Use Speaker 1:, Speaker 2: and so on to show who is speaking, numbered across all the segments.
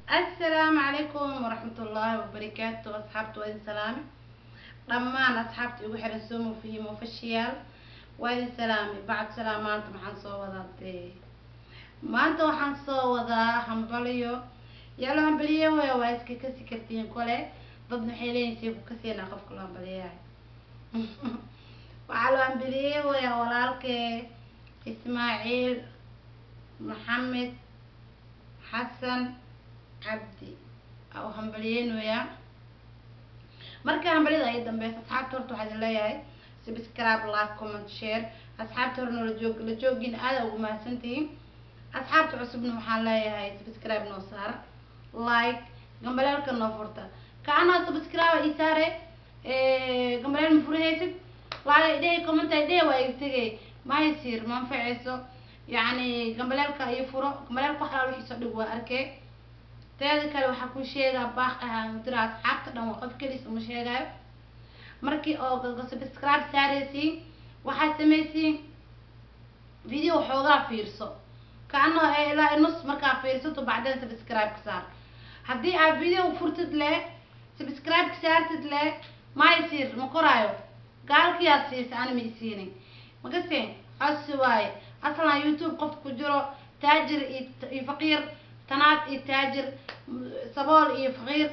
Speaker 1: Assalaamu calaykum waraxmatullaahi wabarakaatu. Asxaabta, waa idin salaami dhammaan. Asxaabta igu xiran Somo Fahim Official, waa idin salaami. Bacd salaam, maanta maxaan soo wadaa? Dee maanta waxaan soo wadaa hambaliyo. Yaalo hambaliye waya, waa iska kasi kartiin kole. Dad waxay leeyihin, "See ku kaseynaa qofka loo hambaliyahay?" Waxaa loo hambaliyey waya walaalkee Ismaaciil Maxamed Xasan Cabdi aa u hambaliyeynayaa. Marka hambalyada ay dambeysa, asxaabta, horta waxaa idin leeyahay subscribe, like, comment, share. Asxaabta hore noola joog la joogiin, aada ugu mahadsantihiin. Asxaabta cusubna waxaan leeyahay subscribe noo saara, like, gambaleelka noo furta. Kacanaa subscribe ii saare, gambaleel ma furihaysid, like idhehe, comment idhehe, waa iga tegay, mahaysiir ma anfaceyso. Yacni gambaleelka ii furo, gambaleelka wax alaal wixii soo dhig waa arkee. Teeda kale, waxaa ku sheegaa baaq ahaan dira asxaabta dhan, waa qof kelis uma sheegayo. Markii oo subscribe saaraysiin, waxaad samaysiin video xoogaa fiirso, kaano ilaa nus markaa fiirsato, bacdeen subscribe ka saar. Haddii aad video furtid leh, subscribe ka saartid leh, maaysiir ma koraayo. Gaalkiyaad siisa, ani ma isiinin, makase codsi waaye. Aslan YouTube qof ku jiro, taajir iyo faqiir, tanaad iyo taajir, sabool iyo faqiir,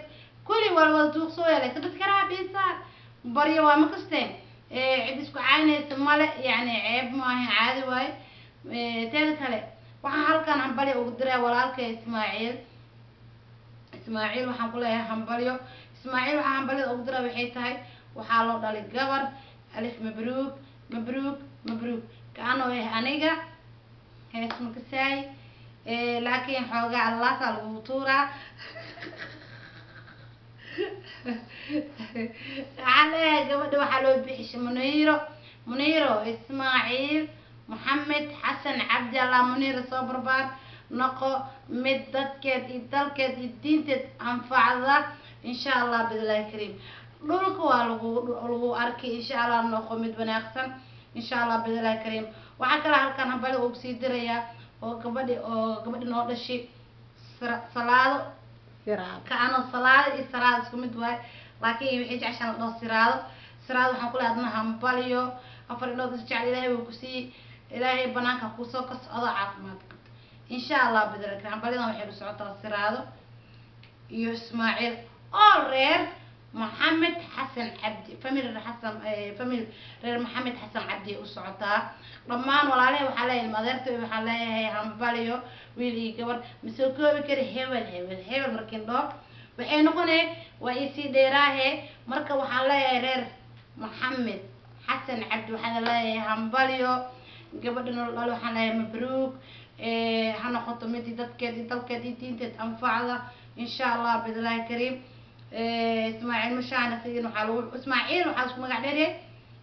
Speaker 1: kulli waa wada tuuqsoo yeelay. Subscribe ii saar, baryo waa, ma kasteen? Cid isku caynaysa male, yacni ceeb maahan, caadi waaye. Teeda kale, waxaan halkan hambalyo ugu diray walaalkay Ismaaciil. Ismaaciil waxaan ku leeyahay hambalyo. Ismaaciil waxaa hambalyada ugu diray waxay tahay, waxaa loo dhalay gabar. Alif mabruuk, mabruuk, mabruuk. Kaanoo eh aniga hees makasaay, laakiin xoogaa allaasaa lagu tuuraa. Waxaan leeyahay gabadha waxaa loo bixishay Muniiro, Muniiro Ismaaciil Maxamed Xasan Cabdi. Allah, Muniiro, soo barbaar, noqo mid dadkeed iyo dalkeed iyo diinteed anfacda, insha Allah bidillahi kariim. Dhulka waa lagu arkay, insha Allah. Noqo mid wanaagsan, insha Allah bidillahi kariim. Waxaa kale halkan hambali ugu sii dirayaa oo gabadhi noo dhashay Salaado. Kaano Salaado iyo Saraado isku mid waaye, laakiin waxay jeceshaan la dhaho Siraado. Siraado, waxaan ku leeyahay adna hambaliyo. Afar indhood is jecel Ilaahay wuu ku siiyey. Ilaahay banaanka kusoo ka socdo caafimaad qabto, insha Allah bidillahi kariim. Hambalyadan waxay u socotaa Siraado iyo Ismaaciil oo reer Maxamed Xasan Cabdi, family Xasan, family reer Maxamed Xasan Cabdi u socotaa. Dhammaan walaalahay waxaa leeyahay, ilma adeertay waxaan leeyahay hambaliyo, wiil iyo gabar. Ma soo koobi kari hebel hebel hebel, markiin dhoo waxay noqonee waa isii dheeraahe. Marka waxaan leeyahay reer Maxamed Xasan Cabdi waxaan leeyahay hambaliyo. Gabadha nolol dhalo waxaan leeyahay mabruuk, ha noqoto midii dadkeed iyo dalkeed iyo diinteed anfacda, insha Allah bidillahi kariim. Ismaaciil Mushaani asigana waxaa lagu Ismaaciil, waxaa isku magac dheeryahay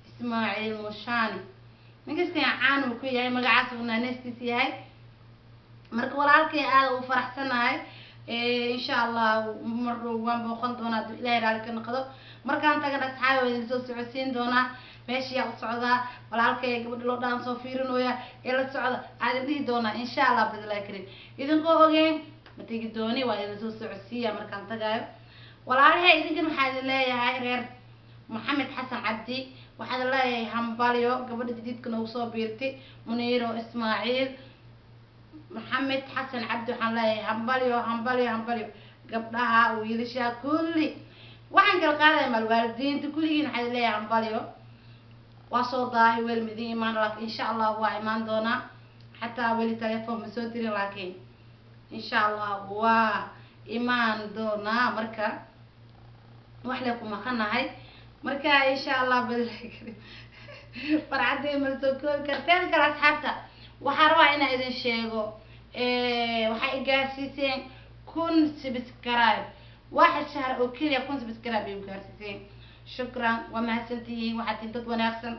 Speaker 1: Ismaaciil Mushaani. Ninkasta caan uu ku yahay magacaas uu naaneystiis yahay. Marka walaalkay aada u faraxsanahay, insha Allah mar dhow waan booqan doonaa hadduu Ilahay raali ka noqdo. Markaan tagana, asxaabi, waa idin soo socodsiin doonaa. Meeshayaa u socdaa walaalkay gabadha loo dhaan soo fiirinooya ee la socda aad idin dhihi doonaa, insha Allah bidillahi kariim. Idinkoo ogeen ma tegi dooni, waa idin soo socodsiiya markaan tagaayo. Walaalahay, idinkan waxaa idin leeyahay reer Maxamed Xasan Cabdi waxaa idin leeyahay hambalyo. Gabadha jadiidka noogu soo biirtay, Muniiro Ismaaciil Maxamed Xasan Cabdi, waxaan leeyahay hambalyo, hambalyo, hambalyo. Gabdhaha, wiilasha, kulli waxaan kala qaadaya maalwaalidiinta, kulligiin waxaa idin leeyahay hambalyo. Waa soo daahay, weli ma idin imaan, laakiin insha Allah waa imaan doonaa. Xataa weli telefoon ma soo dirin, laakiin insha Allah waa imaan doonaa. Marka wax le ku maqanahay. Marka insha Allah badal farxadday ma soo koobi karteen. Kale asxaabta, waxaa rabaa inaan idin sheego, waxaa i gaarsiiseen 1000 subscribe. Waaxid shahr oo keliya 1000 subscribe ay u gaarsiiseen. Shukran, waa mahadsantihiin, waxaad tihiin dad wanaagsan.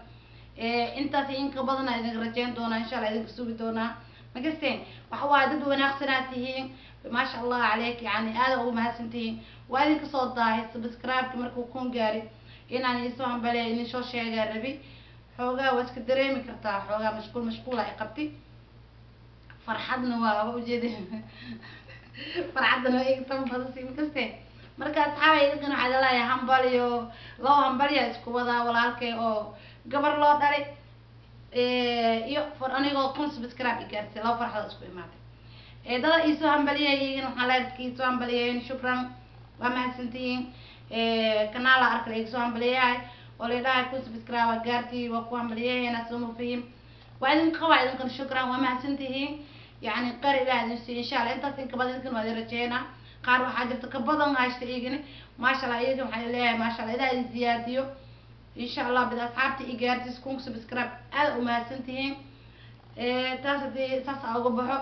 Speaker 1: Intaas iyo in ka badana idin rajeyn doonaa, insha Allah idinka sugi doonaa, makasteen? Waxa waaye dad wanaagsanaad tihiin, maasha Allah caleyk, yani aada ugu mahadsantihiin. Waa idinka soo daahay subscribe-ka markuu 1000 gaari inaan iisoo hambaleya, idin soo sheegaa rabi. Xoogaa waa iska dareemi kartaa, xoogaa mashquul mashquula ay qabtay, farxadna waa ujeeda. Farxaddan waa iga tan badan si kaste. Marka asxaabay, idinkan waxaa idin leeyahay hambalyo, labo hambalya isku wadaa: walaalkay oo gabar loo dhalay iyo for anigoo 1000 subscribe i gaartay. Laba farxadood isku imaatay. Dada iisoo hambaliyay, iyagana waxaan leeyahay, dadka iisoo hambaliyeen, shukran, waa mahadsantihiin. Kanaala arka la iga soo hambaliyahay oo la dhahay 1000 subscribe waa gaartay, waa ku hambaliyahayna, soo ma fahim. Waa idin qabaa, idinkan shukran, waa mahadsantihiin. Yacni qar Ilaah idin siiyo, insha Allah intaas in kabadan idinkan waa idin rajeynaa. Qaar waxaa jirta ka badan haysta iyagana, maasha Allah, iyaga waxaa leeyahay maasha Allah, Ilaah idin ziyaadiyo, insha Allah. Bid asxaabta i gaartis 1000 subscribe, aada u mahadsantihiin. Taas hadii saas aa uga baxo,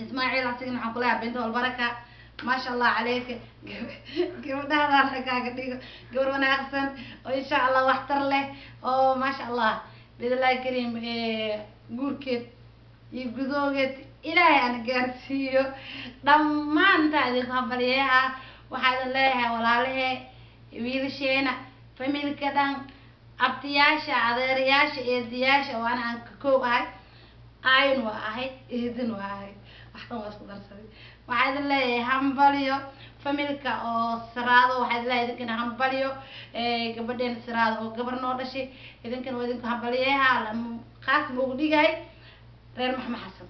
Speaker 1: Ismaaciil asigana waxaan kuleeyahay binta walbaraka, maasha Allah caleyka. Gabadhaada kaaga dhigo gabar wanaagsan oo insha Allah waxtar leh, oo maasha Allah, bidillahi kariim, guurkeed iyo gudoogeed Ilaahay ana gaarsiiyo. Dhammaan intaa idinku hambaliyaha waxaa idin leeyahay, walaalahe, wiilasheena, familka dhan, abtiyaasha, adeerayaasha, eedayaasha, oo ana aan ka koow ahay, aayin waa ahay, eedin waa ahay, wax dhan waa isku darsaday. Waxaa idin leeyahay hambalyo. Familka oo Siraado, waxaa idin leeyahay idinkana hambalyo. Gabadheena Siraado oo gabar noo dhashay, idinkana waa idinku hambaliyaha. Khaas ma ugu dhigay reer Maxamed Xasan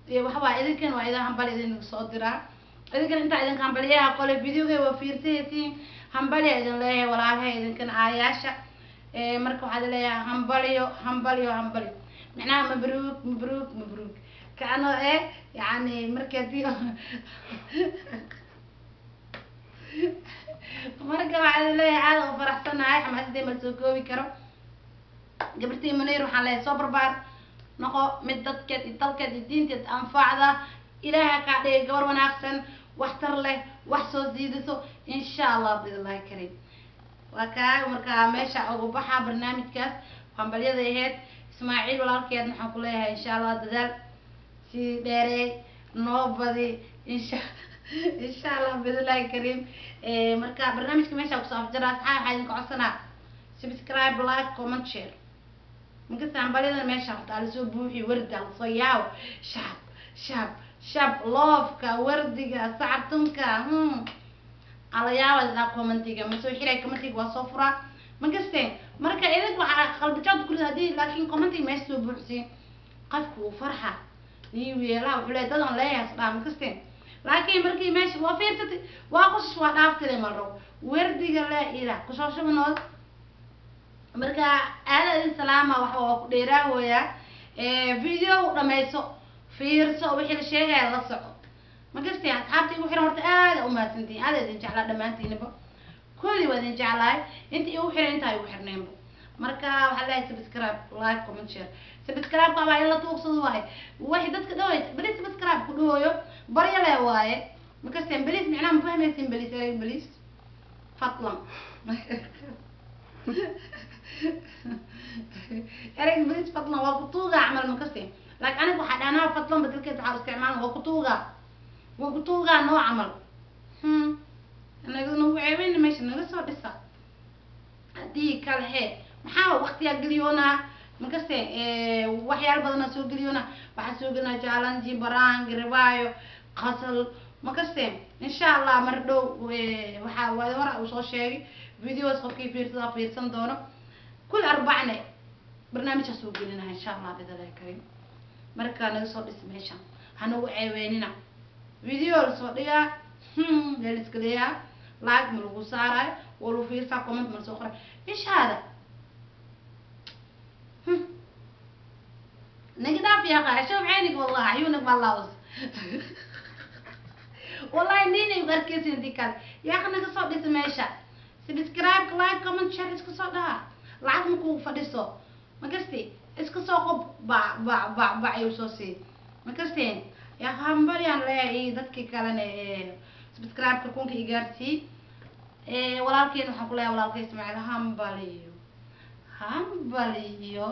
Speaker 1: iyo waxa waa idinkan waa idin hambali idin soo diraa. Idinkana intaa idinka hambaliyaha qole videoga waa fiirsahaysiin, hambalya idin leeyahay, walaalahay, idinkana aayaasha. Marka waxaa idin leeyahay hambalyo, hambalyo, hambalyo, macnaha mabruuk, mabruuk, mabruuk, kaano yani marka hadii marka waxaa idin leeyahay aada u faraxsanahay, xamaasadii ma soo koobi karo. Gabartii Muniir waxaan leeyahay soo barbaar, noqo mid dadkeed iyo dalkeed iyo diinteed anfacda. Ilaaha kaa dhigay gabar wanaagsan, waxtar leh, wax soo siidiso, insha Allah, bidillahi kariim. Waa kaa markaa meesha ugu baxa barnaamijkaas hambalyada ahayd. Ismaaciil walaalkeed waxaan ku leeyahay, insha Allah, dadaal sii dheereey, noo badi, insha Allah, bidillahi kariim. Marka barnaamijka meesha kusoo afjara. Asxaab, waxaa idinka codsanaa subscribe, like, comment, share. Markasta hambalyada meesha horta lasoo buuxiyo, warda lasoo yaaw, shab shab shab, loofka, wardiga, sacabtunka, alayaaba ilaa commentiga ma soo xiray, commentiga waa soo furaa makaste. Marka idinka waxaa qalbijaad ku hadii, laakiin commentiga meesha soo buuxsiin, qofku wuu farxa nii weelaa, wuxuu leeyahay dadan leeyahay isdhaa makaste. Laakiin markii meesha waa fiirsatay, waa qosas, waa dhaaftay, malro wardiga laa ilaah kusoo shubnood. Marka aada idin salaama, waxa waa ku dheeraahooyaa. Video dhameyso, fiirso, wixii la sheegaya la soco makastay. Asxaabta igu xiran horta aada u mahadsantihiin, aada idin jeclaa dhammaantiinaba, kulli waa idin jeclahay, inta igu xiran, intaa igu xirneenba. Marka waxaa leeyahay subscribe, like, comment, share. Subscribe-ka waa in la tuugsado waaye, waxay dadka dhaway beli subscribe ku dhawooyo barya le waaye makasteen. Please micnaha ma fahmaysin? Please, ereyga please, fadlan, ereyga please, fadlan, waa ku tuugaa camal makasteen. Laakiin aniga waxaa dhahnaa fadlan badelkeed waxaa isticmaalna waa ku tuugaa, waa ku tuugaa noo camal. Naga nagu ceebeyna, meesha naga soo dhisa. Haddii kale hee maxaa waqtiyaa geliyoonaa makaste, waxyaalo badanaa soo geliyoona, waxaa soo gelinaa challenge, prank, ribaayo, qasal makaste. Insha Allah mar dhow waxaa waa hore uu soo sheegay videos, qofkii fiirsada fiirsan doono. Kul arbacne barnaamijaa soo gelinaa, insha Allah, bidalaa karim. Marka naga soo dhis meesha, hanagu ceebeynina. Video lasoo dhigaa laliska leeyaha, like ma lagu saarayo, waa lagu fiirsaa, comment ma lasoo qoray ishaada naga dhaaf yaa qaa. Shoof caynig, wallahi cayuunig baa laus, wallahi ninay arkeysin. Intii kale yaa naga soo dhisa meesha, subscribe, like, comment, share iska soo dhaha. Lacag ma kugu fadhiso makasti, iska soo qob, bac bac bac bac ayuu soo sii makasteen. Yaa hambalyaan leeyahay dadkii kalena subscribe-ka 1000-ka i gaarsii. Walaalkeen waxaan ku leeyahay, walaalka Ismaaciil, hambaliyo, hambaliyo.